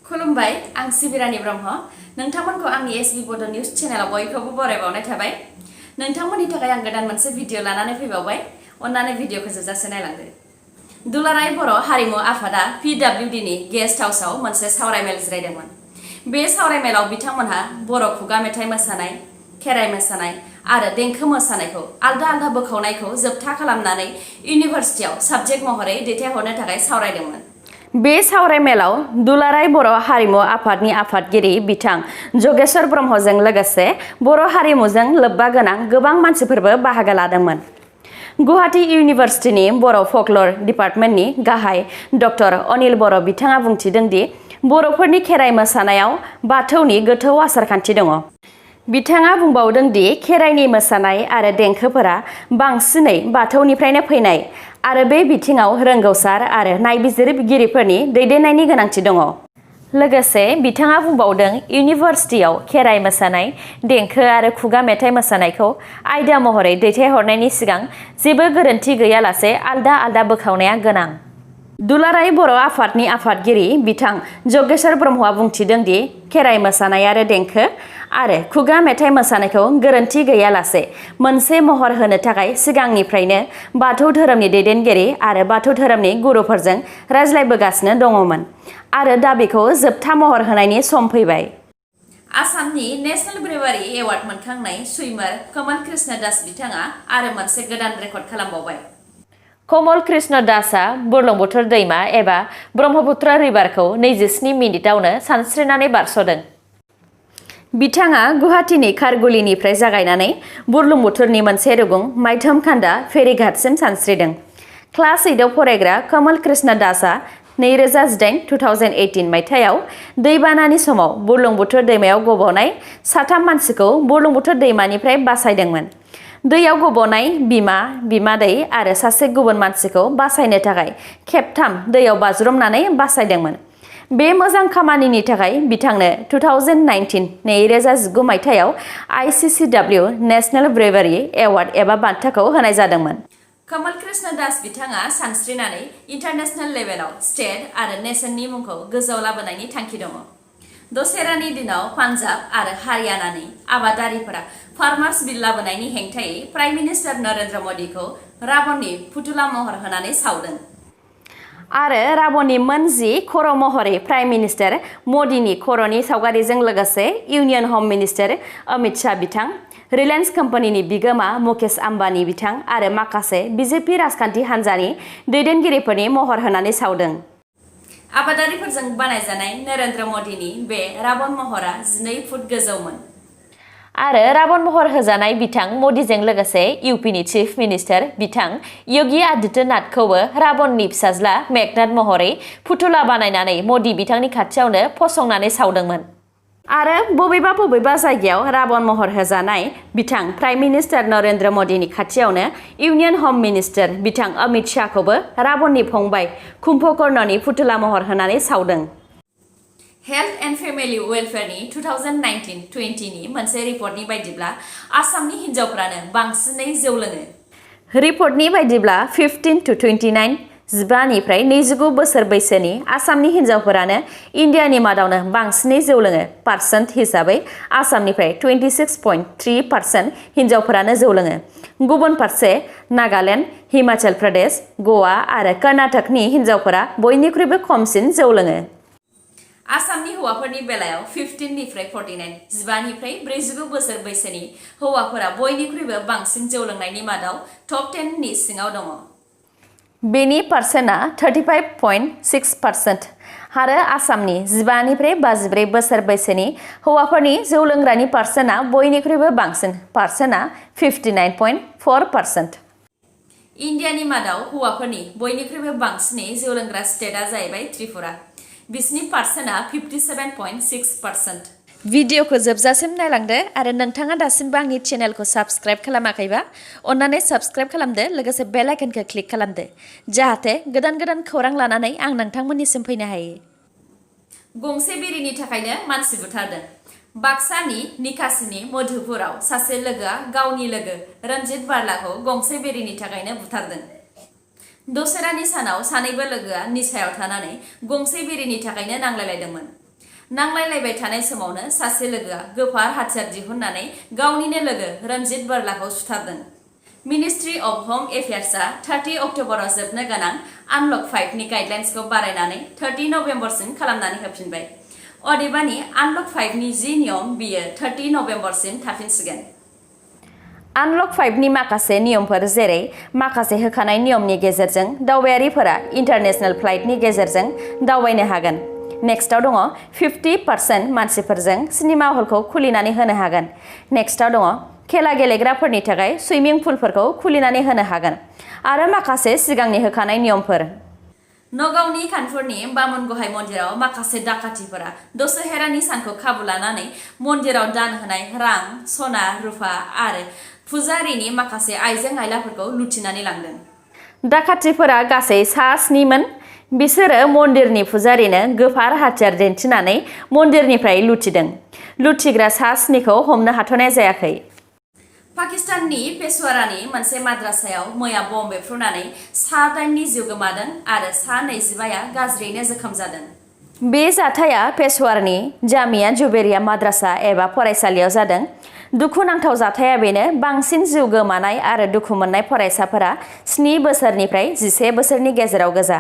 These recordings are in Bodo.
खुलुमबाय आं सिबिरानि ब्रह्म नोंथांमोनखौ आंनि एसबी बड' निउज चेनेलाव बयखौबो बरायबावनाय थाबाय नोंथांमोननि थाखाय आं गोदान मोनसे भिडिअ लानानै फैबावबाय अन्नानै भिडिअखौ जोबजासे नायलांदो दुलाराय बर' हारिमु आफादा PWD नि गेस्ट हाउसआव मोनसे सावरायमेल जिरायदोंमोन बे सावरायमेलाव बिथांमोनहा बर' खुगा मेथाइ मोसानाय खेराइ मोसानाय आरो देंखो मोसानायखौ आलदा आलदा बोखावनायखौ जोबथा खालामनानै इउनिभार्सिटियाव साबजेक्ट महरै दैथायहरनो थाखाय सावरायदोंमोन बे सावरायमेलाव दुलाराय बर' हारिमु आफादनि आफादगिरि बिथां जगेश्वर ब्रह्मजों लोगोसे बर' हारिमुजों लोब्बा गोनां गोबां मानसिफोरबो बाहागो लादोंमोन गुवाहाटी इउनिभार्सिटिनि बर' फकलर डिपार्टमेन्टनि गाहाय डक्टर अनिल बर' बिथाङा बुंथिदों दि बर'फोरनि खेराइ मोसानायाव बाथौनि गोथौ आसारखान्थि दङ बिथाङा बुंबावदों दि खेराइनि मोसानाय आरो देंखोफोरा बांसिनै बाथौनिफ्रायनो फैनाय आरो बे बिथिङाव रोंगौसार आरो नायबिजिरगिरिफोरनि दैदेननायनि गोनांथि दङ लोगोसे बिथाङा बुंबावदों इउनिभार्सिटियाव खेराइ मोसानाय देंखो आरो खुगा मेथाइ मोसानायखौ आयदा महरै दैथायहरनायनि सिगां जेबो गोरोन्थि गैयालासे आलदा आलदा बोखावनाया गोनां दुलाराय बर' आफादनि आफादगिरि बिथां जगेश्वर ब्रह्मआ बुंथिदों दि खेराइ मोसानाय आरो देंखो आरो खुगा मेथाइ मोसानायखौ गोरोन्थि गैयालासे मोनसे महर होनो थाखाय सिगांनिफ्रायनो बाथौ धोरोमनि दैदेनगिरि आरो बाथौ धोरोमनि गुरुफोरजों रायज्लायबोगासिनो दङमोन आरो दा बेखौ जोबथा महर होनायनि सम फैबाय आसामनि नेशनेल ब्रेवारि एवार्ड मोनखांनाय सुइमार कमल कृष्ण दास बिथाङा आरो मोनसे गोदान रेकर्ड खालामबावबाय कमल कृष्ण दासआ बुरलुंबुथुर दैमा एबा ब्रह्मपुत्र रिभारखौ 27 मिनिटावनो सानस्रिनानै बारस'दों बिथाङा गुवाहाटीनि खारगुलिनिफ्राय जागायनानै बुरलुंबुथुरनि मोनसे रुगुं माइथम खान्दा फेरीघाटसिम सानस्रिदों क्लास 8आव फरायग्रा कमल कृष्ण दासआ 2018 मायथाइयाव दैबानानि समाव बुरलुंबुथुर दैमायाव गब'नाय 3 मानसिखौ बुरलुंबुथुर दैमानिफ्राय बासायदोंमोन दैयाव गब'नाय बिमा बिमादै आरो सासे गुबुन मानसिखौ बासायनो थाखाय खेबथाम दैयाव बाज्रुमनानै बासायदोंमोन बे मोजां खामानिनि थाखाय बिथांनो 2019 मायथाइयाव ICCW नेशनेल ब्रेवारि एवार्ड एबा बान्थाखौ होनाय जादोंमोन कमल कृष्ण दास बिथाङा सानस्रिनानै इन्टारनेशनेल लेभेलाव स्टेट आरो नेशननि मुंखौ गोजौआव लाबोनायनि थांखि दङ दसेरानि दिनाव पान्जाब आरो हारियानानि आबादारिफोरा फार्मार्स बिल लाबोनायनि हेंथायै प्राइम मिनिस्टार नरेन्द्र मदिखौ राबननि फुथुला महर होनानै सावदों आरो राबननि मोनजि खर' महरै प्राइम मिनिस्टार मदिनि खर'नि सावगारिजों लोगोसे इउनियन हम मिनिस्टार अमित शाह बिथां रिलायन्स कम्पानिनि बिगोमा मुकेश आम्बानी बिथां आरो माखासे BJP राजखान्थि हान्जानि दैदेनगिरिफोरनि महर होनानै सावदों आबादारिफोरजों बानायजानाय नरेन्द्र मदिनि बे राबन महरा 12 फुट गोजौमोन आरो राबन महर होजानाय बिथां मदिजों लोगोसे UPनि चिफ मिनिस्टार बिथां योगी आदित्यनाथखौबो राबननि फिसाज्ला मेघनाथ महरै फुथुला बानायनानै मदि बिथांनि खाथियावनो फसंनानै सावदोंमोन आरो बबेबा जायगायाव राबन महर होजानाय बिथां प्राइम मिनिस्टार नरेन्द्र मदिनि खाथियावनो इउनियन हम मिनिस्टार बिथां अमित शाहखौबो राबननि फंबाय कुम्भकर्णनि फुथुला महर होनानै सावदों हेल्थ एन्ड फेमिलि वेलफेयारनि 2019-20 नि मोनसे रिपर्टनि बायदिब्ला आसामनि हिन्जावफ्रानो बांसिनै जौ लोङो रिपर्टनि बायदिब्ला 15 to 29 15निफ्राय 29 बोसोर बैसोनि आसामनि हिन्जावफोरानो इन्डियानि मादावनो बांसिनै जौ लोङो पार्सेन्ट हिसाबै आसामनिफ्राय 26.3% हिन्जावफोरानो जौ लोङो गुबुन फारसे नागालेण्ड हिमाचल प्रदेश गवा आरो कर्नाटकनि हिन्जावफोरा बयनिख्रुइबो खमसिन जौ लोङो आसामनि हौवाफोरनि बेलायाव 15निफ्राय 49 15निफ्राय 49 बोसोर बैसोनि हौवाफोरा बयनिख्रुइबो बांसिन जौ लोंनायनि मादाव टप 10 नि सिङाव दङ बेनि पार्सेन्टआ 35.6% आरो आसामनि 15निफ्राय 54 बोसोर बैसोनि हौवाफोरनि जौ लोंग्रानि पार्सेन्टआ बयनिख्रुइबो बांसिन पार्सेन्टआ 59.4% इन्डियानि मादाव हौवाफोरनि बयनिख्रुइबो बांसिनै जौ लोंग्रा स्टेटआ जाहैबाय त्रिपुरा बिसिनि पार्सेन्टआ 57.6% भिडिअखौ जोबजासिम नायलांदो आरो नोंथाङा दासिमबो आंनि चेनेलखौ साबस्क्राइब खालामाखैबा अन्नानै साबस्क्राइब खालामदो लोगोसे बेल आइकनखौ क्लिक खालामदो जाहाथे गोदान खौरां लानानै आं नोंथांमोननिसिम फैनो हायो गंसे बिरिनि थाखायनो मानसि बुथारदों बाक्सानि निकासिनि मधुपुराव सासे लोगोआ गावनि लोगो रन्जित बारलाखौ गंसे बिरिनि थाखायनो बुथारदों दसेरानि सानाव सानैबो लोगोआ निसायाव थानानै गंसे बिरिनि थाखायनो नांलायलायदोंमोन नांलायलायबाय थानाय समावनो सासे लोगोआ गोफार हाथियार दिहुननानै गावनिनो लोगो रनजित बोरलाखौ सुथारदों। मिनिस्ट्री अफ होम एफेयार्सआ 30 अक्ट'बराव जोबनो गोनां आनलक 5 नि गाइडलाइन्सखौ बारायनानै 30 नभेम्बरसिम खालामनानै होफिनबाय। अदेबानि आनलक 5 नि जि नियम बियो 30 नभेम्बरसिम थाफिनसिगोन। आनलक 5 नि माखासे नियमफोर जेरै माखासे होखानाय नियमनि गेजेरजों दावबायारिफोरा इन्टारनेशनेल फ्लाइटनि गेजेरजों दावबायनो हागोन। नेक्स्टआव दङ 50% मानसिफोरजों सिनेमा हलखौ खुलिनानै होनो हागोन। नेक्स्टआव दङ खेला गेलेग्राफोरनि थाखाय सुइमिं पुलफोरखौ खुलिनानै होनो हागोन आरो माखासे सिगांनि होखानाय नियमफोर। नगावनि खानपुरनि बामनगहाय मन्दिराव माखासे डाकातिफोरा दशहरानि सानखौ खाबु लानानै मन्दिराव दान होनाय रां, सना, रुफा आरो फुजारिनि माखासे आइजें आइलाफोरखौ लुथिनानै लांदों। डाकातिफोरा गासै 7 मोन। बिसोरो मन्दिरनि फुजारिनो गोफार हाथियार दिन्थिनानै मन्दिरनिफ्राय लुथिदों। लुथिग्रा 7खौ हमनो हाथ'नाय जायाखै। पाकिस्ताननि पेशवारानि मोनसे माद्रासायाव मैया बम बेफ्रुनानै 8 जिउ गोमादों आरो 25 गाज्रियैनो जोखोम जादों। बे जाथाया पेशवारनि जामिया जुबेरिया माद्रासा एबा फरायसालियाव जादों। दुखुनांथाव जाथाया बेनो बांसिन जिउ गोमानाय आरो दुखु मोननाय फरायसाफोरा 7 बोसोरनिफ्राय 11 बोसोरनि गेजेराव गोजा।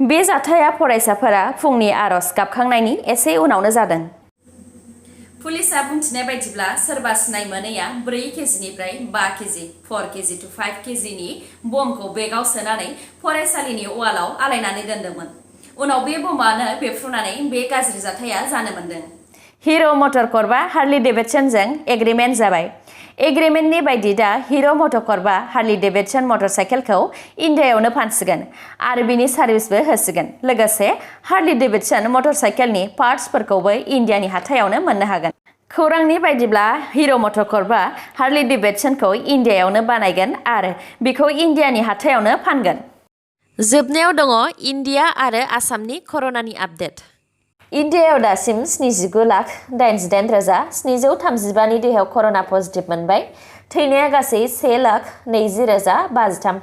बे जाथाया फरायसाफोरा फुंनि आरज गाबखांनायनि एसे उनावनो जादों। पुलिसआ बुंथिनाय बायदिब्ला सोरबा सिनाय मोनैया 4 केजिनिफ्राय 5 केजि 4 केजि to 5 केजिनि बमखौ बेगाव सोनानै फरायसालिनि वालाव आलायनानै दोनदोंमोन। उनाव बे बमानो बेफ्रुनानै बे गाज्रि जाथाया जानो मोन्दों। हिर' मटरकर्पआ हार्ली डेभिडसनजों एग्रिमेन्ट जाबाय। एग्रिमेन्टनि बायदि दा हिर' मटरकर्पआ हार्ली डेभिडसन मटर साइकेलखौ इन्डियायावनो फानसिगोन आरो बिनि सार्भिसबो होसिगोन। लोगोसे हार्ली डेभिडसन मटर साइकेलनि पार्ट्सफोरखौबो इन्डियानि हाथायावनो मोननो हागोन। खौरांनि बायदिब्ला हिर' मटरकर्पआ हार्ली डेभिडसनखौ इन्डियायावनो बानायगोन आरो बिखौ इन्डियानि हाथायावनो फानगोन। जोबनायाव दङ इन्डिया आरो आसामनि कर'नानि आपडेट। इन्डियायाव दासिम 79,88,735 नि देहायाव कर'ना पजिटिभ मोनबाय। थैनाया गासै 1,20,053।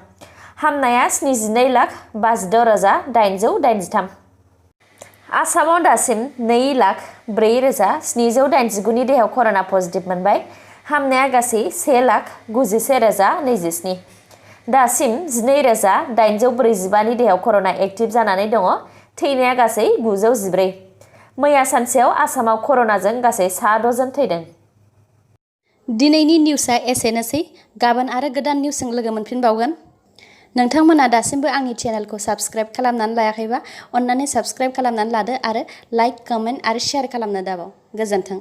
हामनाया 72,56,883। आसामाव दासिम 2,04,789 नि देहायाव कर'ना पजिटिभ मोनबाय। हामनाया गासै 1,91,027। दासिम 12,845 नि देहायाव कर'ना एक्टिभ जानानै दङ। थैनाया गासै 914। मैया सानसेयाव आसामाव कर'नाजों गासै 6 जन थैदों। दिनैनि निउसआ एसेनोसै। गाबोन आरो गोदान निउसजों लोगो मोनफिनबावगोन। नोंथांमोना दासिमबो आंनि चेनेलखौ साबस्क्राइब खालामनानै लायाखैबा अन्नानै साबस्क्राइब खालामनानै लादो आरो लाइक, कमेन्ट आरो शेयार खालामनो दाबाव। गोजोन्थों।